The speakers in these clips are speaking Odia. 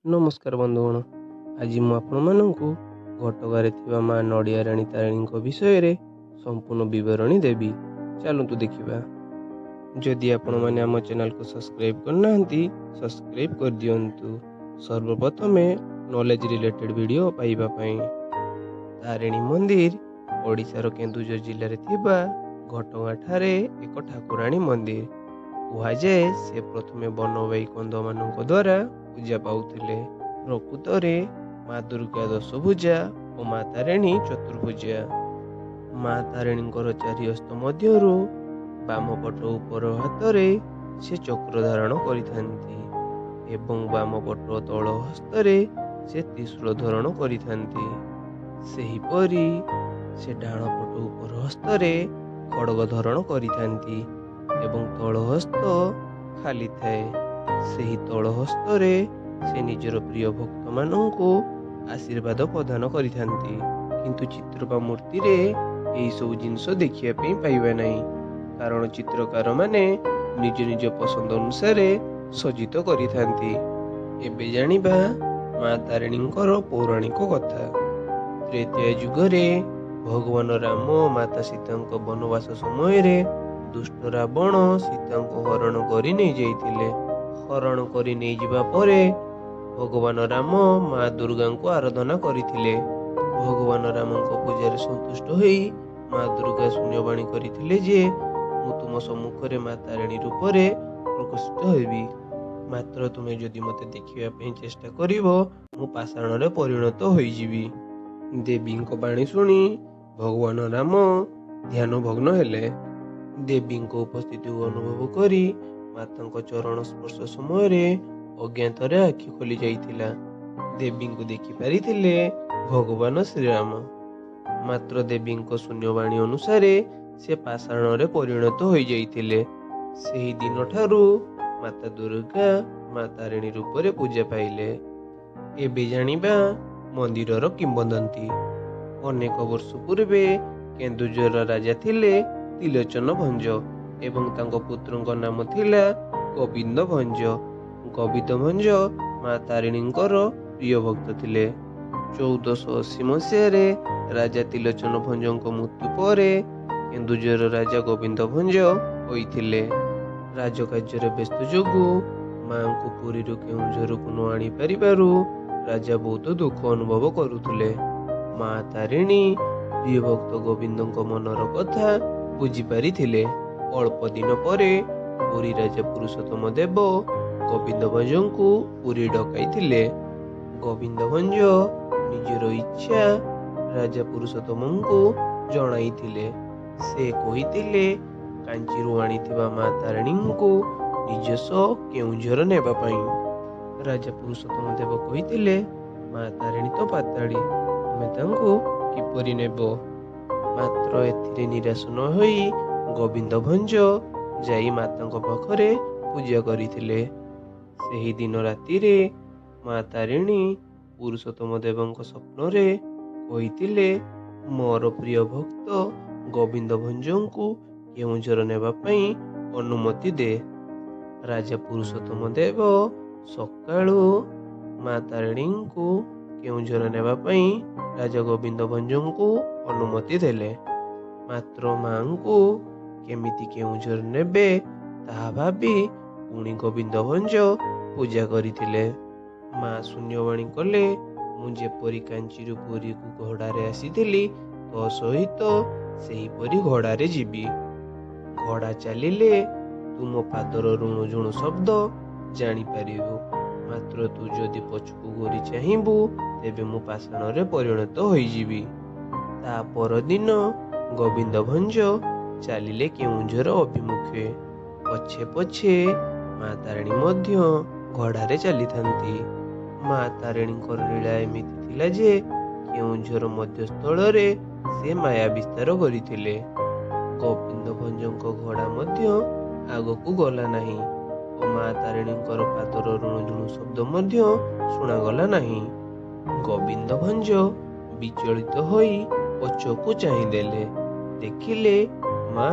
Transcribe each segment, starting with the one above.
ନମସ୍କାର ବନ୍ଧୁଗଣ, ଆଜି ମୁଁ ଆପଣମାନଙ୍କୁ ଘଟଗାଁରେ ଥିବା ମା ନଡ଼ିଆରାଣୀ ତାରିଣୀଙ୍କ ବିଷୟରେ ସମ୍ପୂର୍ଣ୍ଣ ବିବରଣୀ ଦେବି। ଚାଲନ୍ତୁ ଦେଖିବା। ଯଦି ଆପଣମାନେ ଆମ ଚ୍ୟାନେଲକୁ ସବସ୍କ୍ରାଇବ୍ କରିନାହାନ୍ତି, ସବସ୍କ୍ରାଇବ୍ କରିଦିଅନ୍ତୁ ସର୍ବପ୍ରଥମେ ନଲେଜ ରିଲେଟେଡ୍ ଭିଡ଼ିଓ ପାଇବା ପାଇଁ। ତାରିଣୀ ମନ୍ଦିର ଓଡ଼ିଶାର କେନ୍ଦୁଝର ଜିଲ୍ଲାରେ ଥିବା ଘଟଗାଁ ଠାରେ ଏକ ଠାକୁରାଣୀ ମନ୍ଦିର। କୁହାଯାଏ, ସେ ପ୍ରଥମେ ବନବାଇ କନ୍ଧମାନଙ୍କ ଦ୍ୱାରା ପୂଜା ପାଉଥିଲେ। ପ୍ରକୃତରେ ମା ଦୁର୍ଗା ଦଶଭୁଜା ଓ ମା ତାରିଣୀ ଚତୁର୍ଭୁଜା। ମା ତାରିଣୀଙ୍କର ଚାରି ହସ୍ତ ମଧ୍ୟରୁ ବାମ ପଟ ଉପର ହାତରେ ସେ ଚକ୍ର ଧାରଣ କରିଥାନ୍ତି ଏବଂ ବାମ ପଟ ତଳ ହସ୍ତରେ ସେ ତ୍ରିଶୂଳ ଧାରଣ କରିଥାନ୍ତି। ସେହିପରି ସେ ଡାହାଣ ପଟ ଉପର ହସ୍ତରେ ଖଡ଼ଗ ଧାରଣ କରିଥାନ୍ତି ଏବଂ ତଳ ହସ୍ତ ଖାଲି ଥାଏ। ସେହି ତଳ ହସ୍ତରେ ସେ ନିଜର ପ୍ରିୟ ଭକ୍ତମାନଙ୍କୁ ଆଶୀର୍ବାଦ ପ୍ରଦାନ କରିଥାନ୍ତି। କିନ୍ତୁ ଚିତ୍ର ବା ମୂର୍ତ୍ତିରେ ଏହିସବୁ ଜିନିଷ ଦେଖିବା ପାଇଁ ପାଇବା ନାହିଁ, କାରଣ ଚିତ୍ରକାରମାନେ ନିଜ ନିଜ ପସନ୍ଦ ଅନୁସାରେ ସଜ୍ଜିତ କରିଥାନ୍ତି। ଏବେ ଜାଣିବା ମା ତାରିଣୀଙ୍କର ପୌରାଣିକ କଥା। ତ୍ରେତୟା ଯୁଗରେ ଭଗବାନ ରାମ ମାତା ସୀତାଙ୍କ ବନବାସ ସମୟରେ ଦୁଷ୍ଟ ରାବଣ ସୀତାଙ୍କୁ ହରଣ କରି ନେଇଯାଇଥିଲେ। ହରଣ କରି ନେଇଯିବା ପରେ ଭଗବାନ ରାମ ମା ଦୁର୍ଗାଙ୍କୁ ଆରାଧନା କରିଥିଲେ। ଭଗବାନ ରାମଙ୍କ ପୂଜାରେ ସନ୍ତୁଷ୍ଟ ହୋଇ ମା ଦୁର୍ଗା ଶୂନ୍ୟବାଣୀ କରିଥିଲେ ଯେ ମୁଁ ତୁମ ସମ୍ମୁଖରେ ମା ତାରିଣୀ ରୂପରେ ପ୍ରକାଶିତ ହେବି, ମାତ୍ର ତୁମେ ଯଦି ମୋତେ ଦେଖିବା ପାଇଁ ଚେଷ୍ଟା କରିବ, ମୁଁ ପାଷାଣରେ ପରିଣତ ହୋଇଯିବି। ଦେବୀଙ୍କ ବାଣୀ ଶୁଣି ଭଗବାନ ରାମ ଧ୍ୟାନଭଗ୍ନ ହେଲେ। ଦେବୀଙ୍କ ଉପସ୍ଥିତିକୁ ଅନୁଭବ କରି ମାତାଙ୍କ ଚରଣ ସ୍ପର୍ଶ ସମୟରେ ଅଜ୍ଞାତରେ ଆଖି ଖୋଲି ଯାଇଥିଲା। ଦେବୀଙ୍କୁ ଦେଖିପାରିଥିଲେ ଭଗବାନ ଶ୍ରୀରାମ। ମାତ୍ର ଦେବୀଙ୍କ ଶୂନ୍ୟବାଣୀ ଅନୁସାରେ ସେ ପାଷାଣରେ ପରିଣତ ହୋଇଯାଇଥିଲେ। ସେହି ଦିନଠାରୁ ମାତା ଦୁର୍ଗା ମା ତାରିଣୀ ରୂପରେ ପୂଜା ପାଇଲେ। ଏବେ ଜାଣିବା ମନ୍ଦିରର କିମ୍ବଦନ୍ତୀ। ଅନେକ ବର୍ଷ ପୂର୍ବେ କେନ୍ଦୁଝର ରାଜା ଥିଲେ ତ୍ରିଲୋଚନ ଭଞ୍ଜ ଏବଂ ତାଙ୍କ ପୁତ୍ରଙ୍କ ନାମ ଥିଲା ଗୋବିନ୍ଦ ଭଞ୍ଜ। ଗୋବିନ୍ଦ ଭଞ୍ଜ ମା ତାରିଣୀଙ୍କର ପ୍ରିୟ ଭକ୍ତ ଥିଲେ। 1480 ମସିହାରେ ରାଜା ତ୍ରିଲୋଚନ ଭଞ୍ଜଙ୍କ ମୃତ୍ୟୁ ପରେ କେନ୍ଦୁଝର ରାଜା ଗୋବିନ୍ଦ ଭଞ୍ଜ ହୋଇଥିଲେ। ରାଜକାର୍ଯ୍ୟରେ ବ୍ୟସ୍ତ ଯୋଗୁଁ ମାଙ୍କୁ ପୁରୀରୁ କେଉଁଝରକୁ ନ ଆଣିପାରିବାରୁ ରାଜା ବହୁତ ଦୁଃଖ ଅନୁଭବ କରୁଥିଲେ। ମା ତାରିଣୀ ପ୍ରିୟ ଭକ୍ତ ଗୋବିନ୍ଦଙ୍କ ମନର କଥା ବୁଝିପାରିଥିଲେ। ଅଳ୍ପ ଦିନ ପରେ ପୁରୀ ରାଜା ପୁରୁଷୋତ୍ତମ ଦେବ ଗୋବିନ୍ଦ ଭଞ୍ଜଙ୍କୁ ପୁରୀ ଡକାଇଥିଲେ। ଗୋବିନ୍ଦ ଭଞ୍ଜ ନିଜର ଇଚ୍ଛା ରାଜା ପୁରୁଷୋତ୍ତମଙ୍କୁ ଜଣାଇଥିଲେ। ସେ କହିଥିଲେ କାଞ୍ଚିରୁ ଆଣିଥିବା ମା ତାରିଣୀଙ୍କୁ ନିଜ ସହ କେଉଁଝର ନେବା ପାଇଁ। ରାଜା ପୁରୁଷୋତ୍ତମ ଦେବ କହିଥିଲେ, ମା ତାରିଣୀ ତ ପାତାଳୀ, ତୁମେ ତାଙ୍କୁ କିପରି ନେବ? ମାତ୍ର ଏଥିରେ ନିରାଶ ନ ହୋଇ ଗୋବିନ୍ଦ ଭଞ୍ଜ ଯାଇ ମାତାଙ୍କ ପାଖରେ ପୂଜା କରିଥିଲେ। ସେହି ଦିନ ରାତିରେ ମା ତାରିଣୀ ପୁରୁଷୋତ୍ତମ ଦେବଙ୍କ ସ୍ୱପ୍ନରେ କହିଥିଲେ, ମୋର ପ୍ରିୟ ଭକ୍ତ ଗୋବିନ୍ଦ ଭଞ୍ଜଙ୍କୁ କେଉଁଝର ନେବା ପାଇଁ ଅନୁମତି ଦେ। ରାଜା ପୁରୁଷୋତ୍ତମ ଦେବ ସକାଳୁ ମା ତାରିଣୀଙ୍କୁ କେଉଁଝର ନେବା ପାଇଁ ରାଜା ଗୋବିନ୍ଦ ଭଞ୍ଜଙ୍କୁ ଅନୁମତି ଦେଲେ। ମାତ୍ର ମାଙ୍କୁ କେମିତି କେଉଁଝର ନେବେ, ତାହା ଭାବି ପୁଣି ଗୋବିନ୍ଦ ଭଞ୍ଜ ପୂଜା କରିଥିଲେ। ମା ଶୂନ୍ୟବାଣୀ କଲେ, ମୁଁ ଯେପରି କାଞ୍ଚିରୁ ପୁରୀକୁ ଘୋଡ଼ାରେ ଆସିଥିଲି, ତୋ ସହିତ ସେହିପରି ଘୋଡ଼ାରେ ଯିବି। ଘୋଡ଼ା ଚାଲିଲେ ତୁ ମୋ ପାଦର ରୁଣୁଝୁଣୁ ଶବ୍ଦ ଜାଣିପାରିବୁ, ମାତ୍ର ତୁ ଯଦି ପଛକୁ ଘୂରି ଚାହିଁବୁ, ତେବେ ମୁଁ ପାଷାଣରେ ପରିଣତ ହୋଇଯିବି। ତା ପରଦିନ ଗୋବିନ୍ଦ ଭଞ୍ଜ ଚାଲିଲେ କେଉଁଝର ଅଭିମୁଖେ। ପଛେ ପଛେ ମା ତାରିଣୀ ମଧ୍ୟ ଘୋଡ଼ାରେ ଚାଲିଥାନ୍ତି। ମା ତାରିଣୀଙ୍କର ଲୀଳା ଏମିତି ଥିଲା ଯେ କେଉଁଝର ମଧ୍ୟସ୍ଥଳରେ ସେ ମାୟା ବିସ୍ତାର କରିଥିଲେ। ଗୋବିନ୍ଦ ଭଞ୍ଜଙ୍କ ଘୋଡ଼ା ମଧ୍ୟ ଆଗକୁ ଗଲା ନାହିଁ ଓ ମା ତାରିଣୀଙ୍କର ପାଦର ରୁଣୁଝୁଣୁ ଶବ୍ଦ ମଧ୍ୟ ଶୁଣାଗଲା ନାହିଁ। ଗୋବିନ୍ଦ ଭଞ୍ଜ ବିଚଳିତ ହୋଇ ପଛକୁ ଚାହିଁଦେଲେ। ଦେଖିଲେ ମା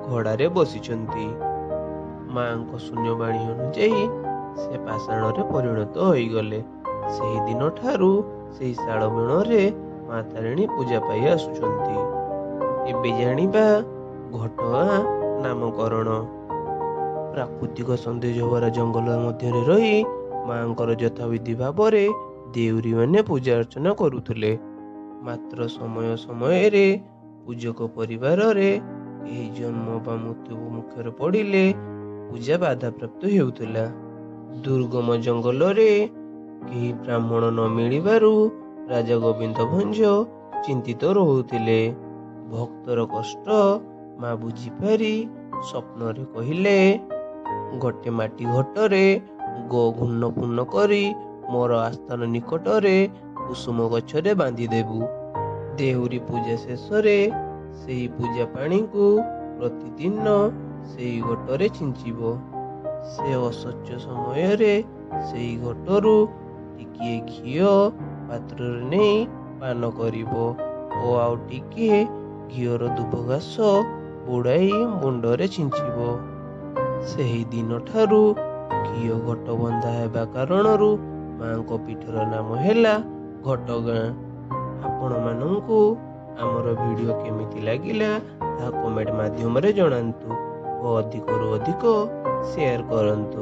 ଘୋଡ଼ାରେ ବସିଛନ୍ତି। ମାଙ୍କ ଶୂନ୍ୟବାଣୀ ଅନୁଯାୟୀ ସେ ପାଷାଣରେ ପରିଣତ ହୋଇଗଲେ। ସେହି ଦିନଠାରୁ ସେହି ଶାଳବଣରେ ମା ତାରିଣୀ ପୂଜା ପାଇ ଆସୁଛନ୍ତି। ଏବେ ଜାଣିବା ଘଟଗାଁ ନାମକରଣ। ପ୍ରାକୃତିକ ସୌନ୍ଦର୍ଯ୍ୟଭରା ଜଙ୍ଗଲ ମଧ୍ୟରେ ରହି ମାଙ୍କର ଯଥାବିଧି ଭାବରେ ଦେଉରୀମାନେ ପୂଜା ଅର୍ଚ୍ଚନା କରୁଥିଲେ। ମାତ୍ର ସମୟ ସମୟରେ ପୂଜକ ପରିବାରରେ କେହି ଜନ୍ମ ବା ମୃତ୍ୟୁ ମୁଖରେ ପଡ଼ିଲେ ପୂଜା ବାଧାପ୍ରାପ୍ତ ହେଉଥିଲା। ଦୁର୍ଗମ ଜଙ୍ଗଲରେ କେହି ବ୍ରାହ୍ମଣ ନ ମିଳିବାରୁ ରାଜା ଗୋବିନ୍ଦ ଭଞ୍ଜ ଚିନ୍ତିତ ରହୁଥିଲେ। ଭକ୍ତର କଷ୍ଟ ମା ବୁଝିପାରି ସ୍ୱପ୍ନରେ କହିଲେ, ଗୋଟେ ମାଟି ଘଟରେ ଗୋଘୂର୍ଣ୍ଣ ପୂର୍ଣ୍ଣ କରି ମୋର ଆସ୍ଥାନ ନିକଟରେ କୁସୁମ ଗଛରେ ବାନ୍ଧିଦେବୁ। ଦେହୁରୀ ପୂଜା ଶେଷରେ ସେହି ପୂଜା ପାଣିକୁ ପ୍ରତିଦିନ ସେହି ଘଟରେ ଛିଞ୍ଚିବ। ସେ ଅଶୌଚ ସମୟରେ ସେହି ଘଟରୁ ଟିକିଏ ଘିଅ ପାତ୍ରରେ ନେଇ ପାନ କରିବ ଓ ଆଉ ଟିକିଏ ଘିଅର ଦୁବଘାସ ବୁଡ଼ାଇ ମୁଣ୍ଡରେ ଛିଞ୍ଚିବ। ସେହି ଦିନଠାରୁ ଘିଅ ଘଟ ବନ୍ଧା ହେବା କାରଣରୁ ମାଙ୍କ ପୀଠର ନାମ ହେଲା ଘଟଗାଁ। ଆପଣମାନଙ୍କୁ ଆମର ଭିଡ଼ିଓ କେମିତି ଲାଗିଲା, ତାହା କମେଣ୍ଟ ମାଧ୍ୟମରେ ଜଣାନ୍ତୁ ଓ ଅଧିକରୁ ଅଧିକ ସେୟାର କରନ୍ତୁ।